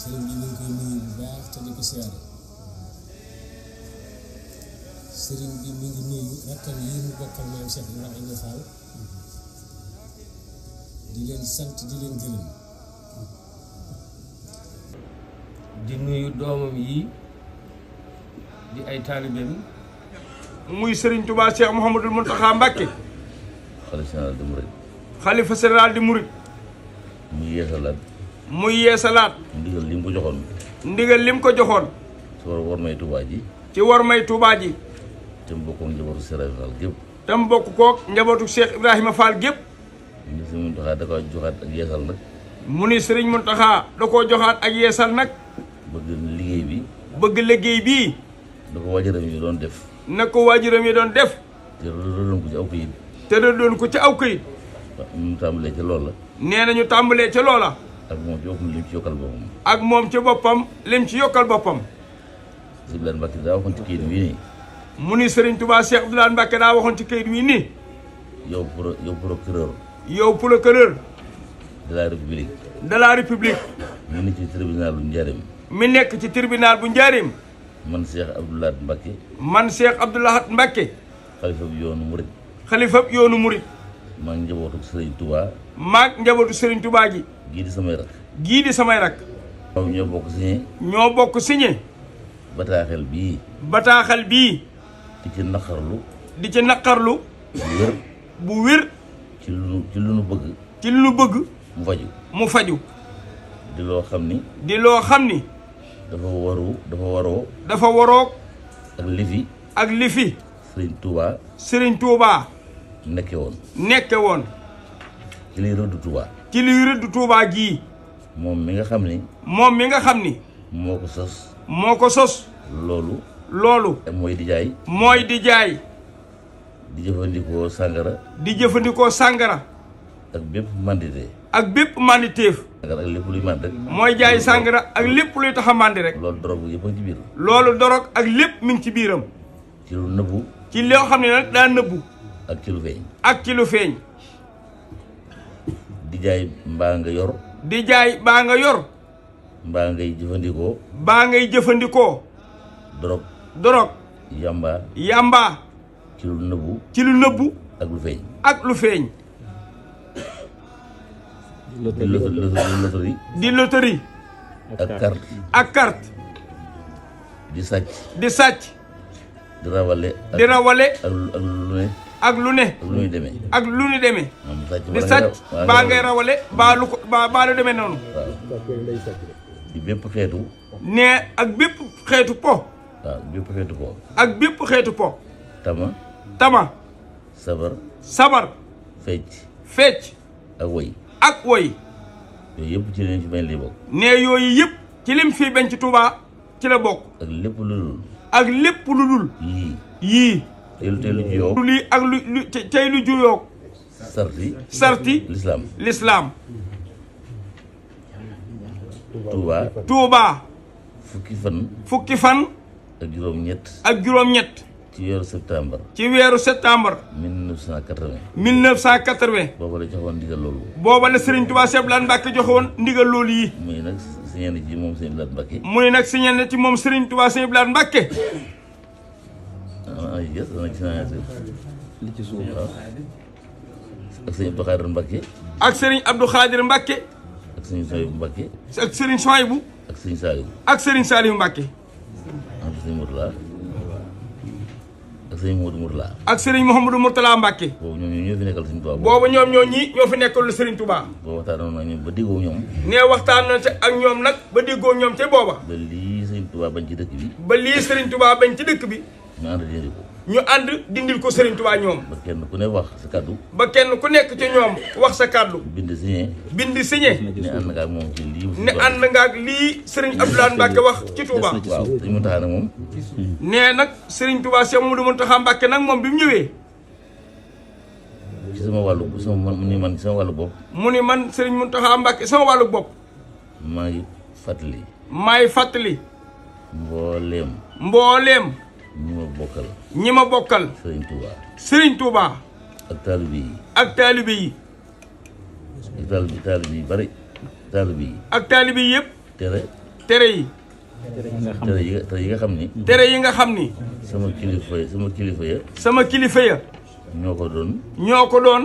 sëriñ bi ñu ngi koy nuyu bu baax te di ko siyaare sëriñ bi mi ngi nuyu rakkam yi mu bokkal maam Cheikh Ibrahima Fall di leen sant di leen gërëm di nuyu doomam yi di ay taalibeem muy Serigne Touba Cheikh Mouhamadul Mountakha Mbacké xalifa général di Mouride muy yeesalaat ndigal lim ko joxoon ci war may Touba ji te mu bokk ak njabootu Cheikh Ibrahima Fall gépp te mu bokk kook njabootu Cheikh Ibrahima Fall gépp mu ni Serigne Mountakha da ko joxaat ak yeesal nag mu ni Serigne Mountakha da koo joxaat ak yeesal nag bëgg liggéey bii da ko waajuram yi doon def na ko waajuram yi doon def te doon ko ci aw këyit ñu tàmbalee ca loolu la nee nañu tàmbalee ca loola ak moom ci boppam lim ci yokkal boppam ak moom ci boppam lim ci yokkal boppam Sëriñ Abdoulaye Mbacké daa waxoon ci këyit wii nii mu ni Serigne Touba Cheikh Abdoulaye Mbacké daa waxoon ci këyit wii nii yow procureur de la république mi nekk ci tribunal bu Njaaréem nekk ci tribunal bu Njaaréem man Cheikh Abdoulaye Mbacké xalifa yoonu murit maa ngi njabootu Serigne Touba gi gii di samay rak ñoo bokk signé bataaxal bii di ci naqarlu bu wér ci lu nu bëgg mu faju di loo xam ni dafa waroo ak lifi Serigne Touba nekke woon ci liy rëdd Touba gii moom mi nga xam ni moo ko sos loolu mooy di jaay di jëfandikoo sàngara ak bépp manditeef ak lépp luy mànd rek mooy jaay sàngara ak lépp luy tax a màndi rek loolu dorog ak lépp mi ngi ci biiram ci lu nëbbu ci loo xam ne nag daa nëbbu ak ci lu feeñ di jaay mbaa nga yor mbaa ngay jëfandikoo dorog yamba ci lu nëbbu ak lu feeñ di loterie ak carte di sàcc di rawale ak lu ñu demee di sàcc baa ngay rawale baa lu demee noonu di bépp xeetu ak bépp xeetu po tama sabar fecc ak woy yooyu yëpp ci lim fi bañ lay bokk yooyu yëpp ci lim fi bañ ci Touba ci la bokk ak lépp lu dul yii lii ak lu tey lu juyoog sarti l'islam Touba fukki fan ak juróom-ñett ci weeru septembre 1980 booba la Serigne Touba Cheikh Abdoulaye Mbacké joxoon ndigal loolu yi mu ne nag signé na ci moom Serigne Touba Cheikh Abdoulaye Mbacké ak Serigne Abdou Khadir Mbacké ak Serigne Souhaïbou ak Serigne Saliou Mbacké ak Serigne Mouhamadou Mourtala Mbacké boobu ñoom ñoo fi nekkal Serigne Touba nee waxtaan na ak ñoom nag ba déggoo ñoom ca booba ba lii Serigne Touba bañ ci dëkk bi ñu ànd dindil ko Serigne Touba ñoom ba kenn ku nekk ci ñoom wax sa kàddu bind signé ne ànd nga ak lii Serigne Abdoulaye Mbacké wax ci Touba nee nag Serigne Touba Cheikh Mamadou Mountakha Mbacké nag moom bi mu ñëwee mu ni man Serigne Mountakha Mbacké sama wàllu bopp maay fàttali mbooleem ñi ma bokkal Serigne Touba ak taalibe yi ak taalibe yi yëpp tere yi yi nga xam ni tere yi nga xam ni sama kilifa ya sama kilifa ya ñoo ko doon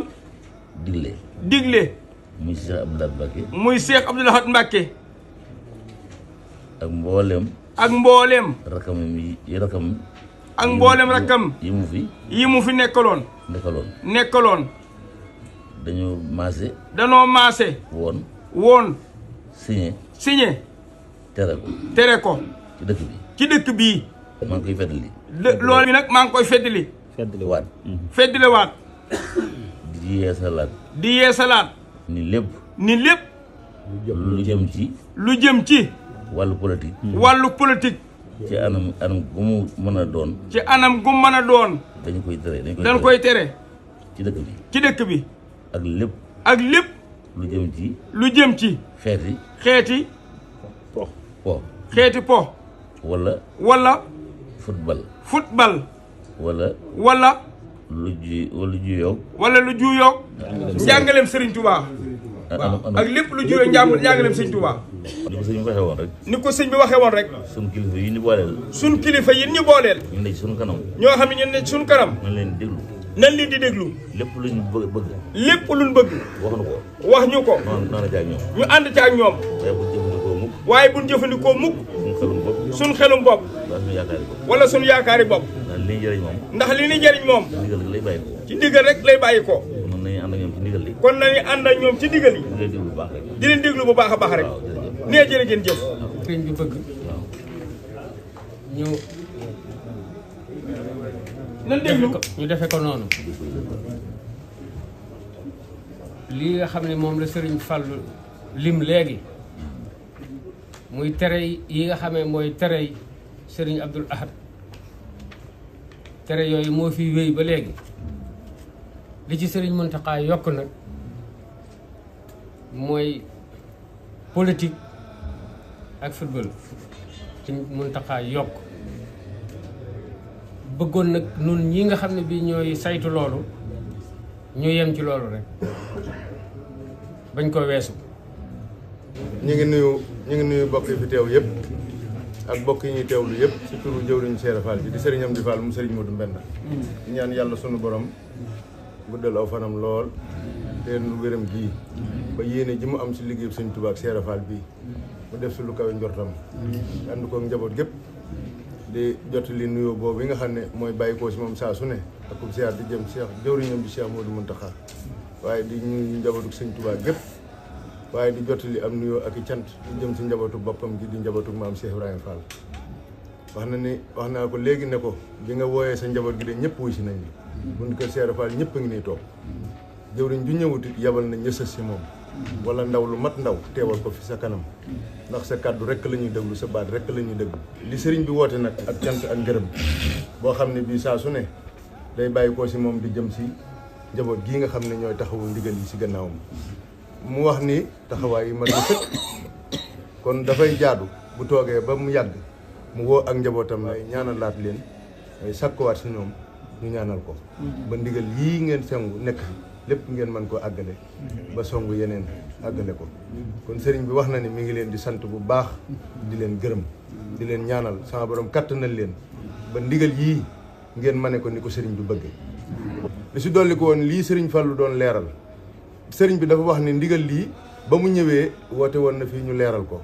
digle muy Cheikh Abdoul Ahad Mbacké ak mboolem rakkam yi mu fi nekkaloon dañoo maase woon signé tere ko ci dëkk bii maa ngi koy feddali loolu bi nag maa ngi koy feddaliwaat di yeesalaat ni lépp lu jëm ci wàllu politique ci anam gu mu mën a doon dañ koy tere ci dëkk bi ak lépp lu jëm ci xeeti po wala football wala lu juyoog njàngaleem Serigne Touba ak lépp lu juyoog njàngaleem Serigne Touba ni ko sëñ bi waxee woon rek suñ kilifa yi ñu booleel ñu ne ci suñ kanam ñoo xam ne ñu ne ci suñ kanam nan leen di déglu lépp luñ bëgg wax ñu ko ñu ànd ci ak ñoom waaye buñ jëfandikoo mukk suñ xelum bopp wala suñ yaakaari bopp ndax li ni jëriñ moom ci ndigal rek lay bàyyi ko kon nañu ànd ak ñoom ci ndigal yi di leen déglu bu baax a baax rek nee jërë ngeen jëf sëriñ bi bëgg ñu defe ko noonu lii nga xam ne moom la sëriñ Fallu lim léegi muy tere yi nga xamee mooy tere yi sëriñ Abdoul Ahad tere yooyu moo fi wéy ba léegi li ci sëriñ Mountakha yokk nag mooy politique ak football ci Mountakha yokk bëggoon nag nun ñi nga xam ne bii ñooy saytu loolu ñu yem ci loolu rek bañ ko weesu. ñu ngi nuyu bokk yi fi teew yëpp ak bokk yi ñuy teewlu yëpp ci turu jëwriñu Cheikh Fall bi di Serigne Amdi Fall mu Serigne Modou Mbenda di ñaan yàlla sunu borom guddal aw fanam lool te nu wéram gii ba yéene ji mu am si liggéey Serigne Touba ak Cheikh Fall bii mu def si lu kawe njortam ànd ko njaboot gépp di jot li nuyoo boobu yi nga xam ne mooy bàyyi ko si moom saa su ne ak ub siyaar di jëm Cheikh jëwriñam bi Cheikh Modou Mountakha waaye di ñuy njabootu Serigne Touba gépp waaye di jottali am nuyoo ak i cant di jëm si njabootu boppam gi di njabootu maam Cheikh Ibrahima Fall wax naa ko léegi ne ko bi nga wooyee sa njaboot gi de ñëpp wuy si nañ la buñ kër Cheikh Fall ñëpp a ngi nii toog jëwriñ ju ñëwut it yabal na ñësës si moom wala ndaw lu mat ndaw teewal ko fi sa kanam ndax sa kàddu rek la ñuy déglu sa baat rek la ñuy déglu li sëriñ bi woote nag ak cant ak ngërëm boo xam ne bii saa su ne day bàyyi ko si moom di jëm si njaboot gii nga xam ne ñooy taxawu ndigal yi si gannaawam mu wax ni taxawaay yi ma na sëkk kon dafay jaadu bu toogee ba mu yàgg mu woo ak njabootam lay ñaanalaat leen ay sakkuwaat si ñoom ñu ñaanal ko ba ndigal yii ngeen sengu nekk fi lépp ngeen mën koo àggale ba songu yeneen àggale ko kon sëriñ bi wax na ni mi ngi leen di sant bu baax di leen gërëm di leen ñaanal sama borom kattanal leen ba ndigal yii ngeen mane ko ni ko sëriñ bi bëgge li si dolli ko woon lii sëriñ Fallu doon leeral sëriñ bi dafa wax ni ndigal lii ba mu ñëwee woote woon na fii ñu leeral ko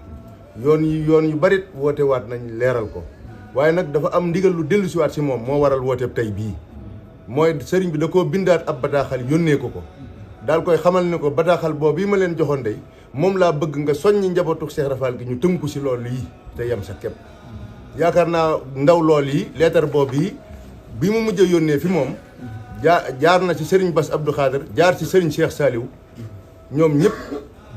yoon yu bari woote waat nañ leeral ko waaye nag dafa am ndigal lu dellu siwaat si moom moo waral woote tey bii mooy sëriñ bi da koo bindaat ab bataaxal yónnee ko daal koy xamal ne ko bataaxal boobu yi ma leen joxoon day moom laa bëgg nga soññi njabootu Cheikh Rafal gi ñu tënku si loolu yi te yem sa képp yaakaar naa ndaw lool yi leetar boobu yi bi mu mujj a yónnee fi moom jaar na ci sëriñ Bass Abdou Khader jaar ci sëriñ Cheikh Saliou ñoom ñëpp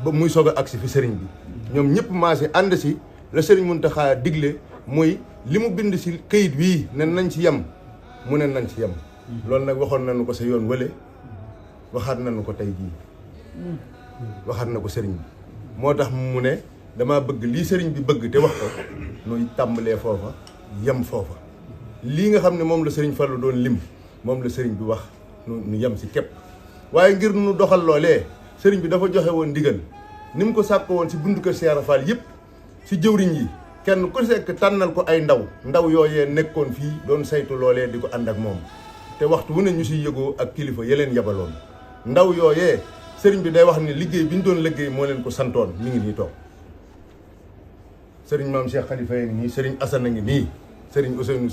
ba muy soog a agsi fi sëriñ bi ñoom ñëpp maase ànd si la sëriñ Mountakha digle muy li mu bind si këyit wii ne nañ ci yem mu ne nañ ci yem loolu nag waxoon nañu ko sa yoon wële waxaat nañu ko tey jii waxaat na ko sëriñ bi moo tax mu ne dama bëgg lii sëriñ bi bëgg te wax ko nuy tàmbalee foofa yem foofa lii nga xam ne moom la sëriñ Fallu doon lim moom la sëriñ bi wax nu yem si képp waaye ngir nu doxal loolee sëriñ bi dafa joxe woon ndigal ni mu ko sàkk woon si buntu kër Cheikh Fall yëpp si jëwriñ yi kenn ku nekk tànnal ko ay ndaw yooyee nekkoon fii doon saytu loolee di ko ànd ak moom te waxtu wu ne ñu siy yëgoo ak kilifa ya leen yabaloon ndaw yooyee sëriñ bi day wax ni liggéey bi ñu doon liggéey moo leen ko santoon mi ngi nii toog sëriñ maam Cheikh Khalifa ngi nii sëriñ Assane ngi nii sëriñ Ousseynou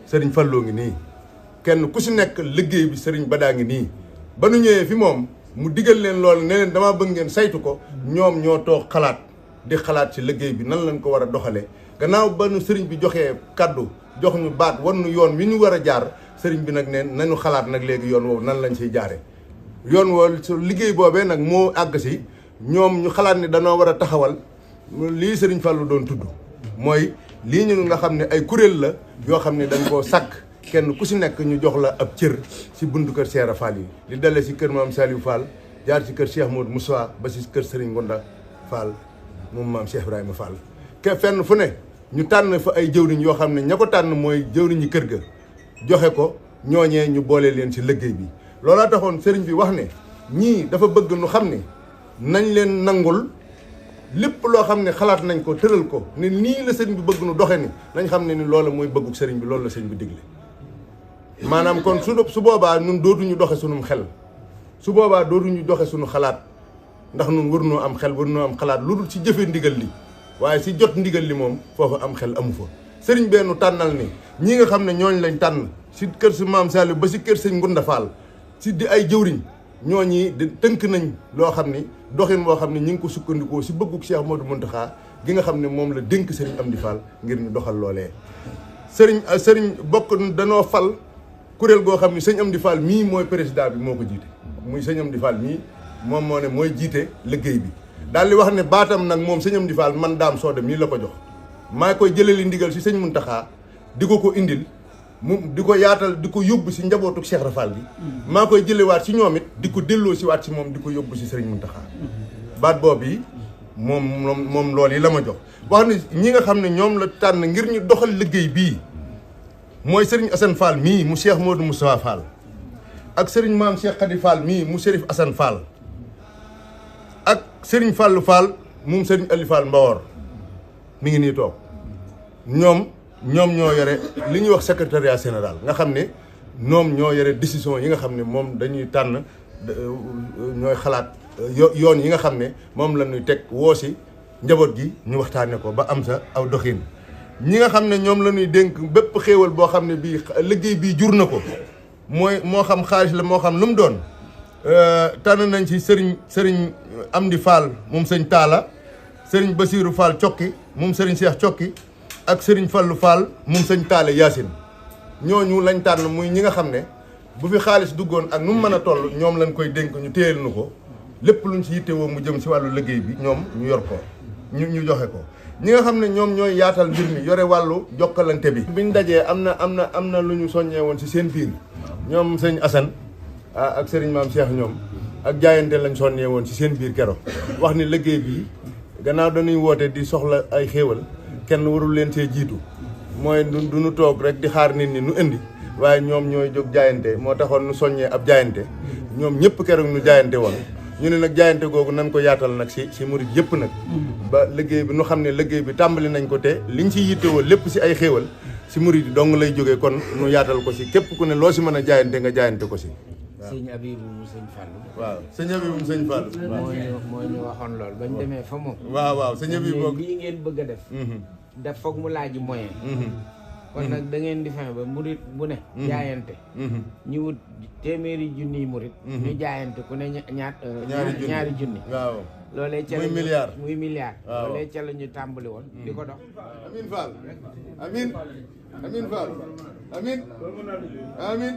sëriñ Fallou ngi nii kenn ku si nekk liggéey bi sëriñ Badaa ngi nii ba nu ñëwee fi moom mu digal leen loolu ne leen damaa bëgg ngeen saytu ko ñoom ñoo toog xalaat di xalaat ci liggéey bi nan lañ ko war a doxalee gannaaw ba nu sëriñ bi joxee kaddu jox ñu baat wan nu yoon wi ñu war a jaar sëriñ bi nag ne nañu xalaat nag léegi yoon woowu nan lañ siy jaare yoon woowu su liggéey boobee nag moo àgg si ñoom ñu xalaat ni danoo war a taxawal lii sëriñ Fallou doon tudd mooy lii ñu nga xam ne ay kuréel la yoo xam ne dañ koo sàkk kenn ku si nekk ñu jox la ab cër si buntu kër Cheikh Fall yi li dalee si kër maam Saliou Fall jaar si kër Cheikh Modou Moussa ba si kër Serigne Gonda Fall moom maam Cheikh Ibrahima Fall ke fenn fu ne ñu tànn fa ay jëwriñ yoo xam ne ña ko tànn mooy jëwriñi kër ga joxe ko ñooñee ñu boole leen si liggéey bi loolaa taxoon sëriñ bi wax ne ñii dafa bëgg nu xam ne nañ leen nangul lépp loo xam ne xalaat nañ ko tëral ko ne nii la sëriñ bi bëgg nu doxe ni nañ xam ne ni loolu mooy bëgguk sëriñ bi loolu la sëriñ bi digle maanaam kon su boobaa ñun dootuñu doxe sunum xel su boobaa dootuñu doxe suñu xalaat ndax ñun war noo am xel war noo am xalaat lu dul ci jëfe ndigal li waaye si jot ndigal li moom foofu am xel amu fa sëriñ bennu tànnal ni ñi nga xam ne ñooñ lañ tànn si kër si maam Saliou ba si kër sëñ Ngunda Fall si di ay jëwriñ ñooñi di tënk nañ loo xam ni doxin boo xam ne ñi ngi ko sukkandikoo si bëgguk Cheikh Modou Mountakha gi nga xam ne moom la dénk sëriñ Amdi Fall ngir ñu doxal loolee sëriñ bokk danoo fal kuréel goo xam ne sëñ Amdi Fall mii mooy président bi moo ko jiite muy sëñ Amdi Fall mii moom moo ne mooy jiite liggéey bi daal di wax ne baatam nag moom sëñ Amdi Fall man daam sooda mii la ko jox maa koy jëlali ndigal si sëñ Mountakha di ko indil mu di ko yaatal di ko yóbbu si njabootu Cheikh Rafal bi maa koy jëlewaat si ñoom it di ko delloo si waat si moom di ko yóbbu si sëriñ Mountakha baat boobu yi moom loolu yi la ma jox wax ne ñi nga xam ne ñoom la tànn ngir ñu doxal liggéey bii mooy sëriñ Assane Fall mii mu Cheikh Modou Moustapha Fall ak sëriñ maam Cheikh Khady Fall mii mu Chérif Assane Fall ak sëriñ Fallou Fall moom sëriñ Ali Fall Mbawor mi ngi nii toog ñoom ñoo yore li ñuy wax secrétariat général nga xam ne ñoom ñoo yore décision yi nga xam ne moom dañuy tànn ñooy xalaat yoon yi nga xam ne moom la ñuy teg woo si njaboot gi ñu waxtaane ko ba am sa aw doxin ñi nga xam ne ñoom la ñuy dénk bépp xéewal boo xam ne bii liggéey bii jur na ko mooy moo xam xaalis la moo xam lu mu doon tànn nañ ci sëriñ Amdi Fall moom sëñ Talla sëriñ Basirou Fall Cokki moom sëriñ Cheikh Cokki ak sëriñ Fallou Fall moom sëñ Talla Yacine ñooñu lañ tànn muy ñi nga xam ne bu fi xaalis duggoon ak nu mu mën a toll ñoom lañ koy dénk ñu téyel nu ko lépp luñ ci yittewoo mu jëm si wàllu liggéey bi ñoom ñu yor ko ñu joxe ko ñi nga xam ne ñoom ñooy yaatal mbir mi yore wàllu jokkalante bi biñ dajee am na lu ñu soññee woon si seen biir ñoom sëñ Assane ak sëriñ maam Cheikh ñoom ak jaayante lañ soññee woon si seen biir kero wax ni liggéey bi gannaaw dañuy woote di soxla ay xéewal kenn warul leen see jiitu mooy du ñu toog rek di xaar nit ñi nu indi waaye ñoom ñooy jóg jaayante moo taxoon nu soññee ab jaayante ñoom ñëpp keroog nu jaayante woon ñu ne nag jaayante googu nan ko yaatal nag si murid yëpp nag ba liggéey bi nu xam ne liggéey bi tàmbali nañ ko te liñ si yittewoo lépp si ay xéewal si murid yi dong lay jógee kon nu yaatal ko si képp ku ne loo si mën a jaayante nga jaayante ko si sëñ Abibu mu sëñ Fallou. waaw sëñ Abibu mu sëñ Fallou. moo ñu waxoon lool bañ demee fa moom. waaw sëñ Abibu boog lii ngeen bëgg a def. daf foog mu laaj moyen. kon nag da ngeen di fexe ba murit bu ne. jaayante. ñu wut téeméeri junniy murit. ñu jaayante ku ne ñaari junni. waaw loolee ca muy milliard. waaw loolee ca la ñu tàmbali woon. di ko dox. Amin Fall Amin Fall Amin Amin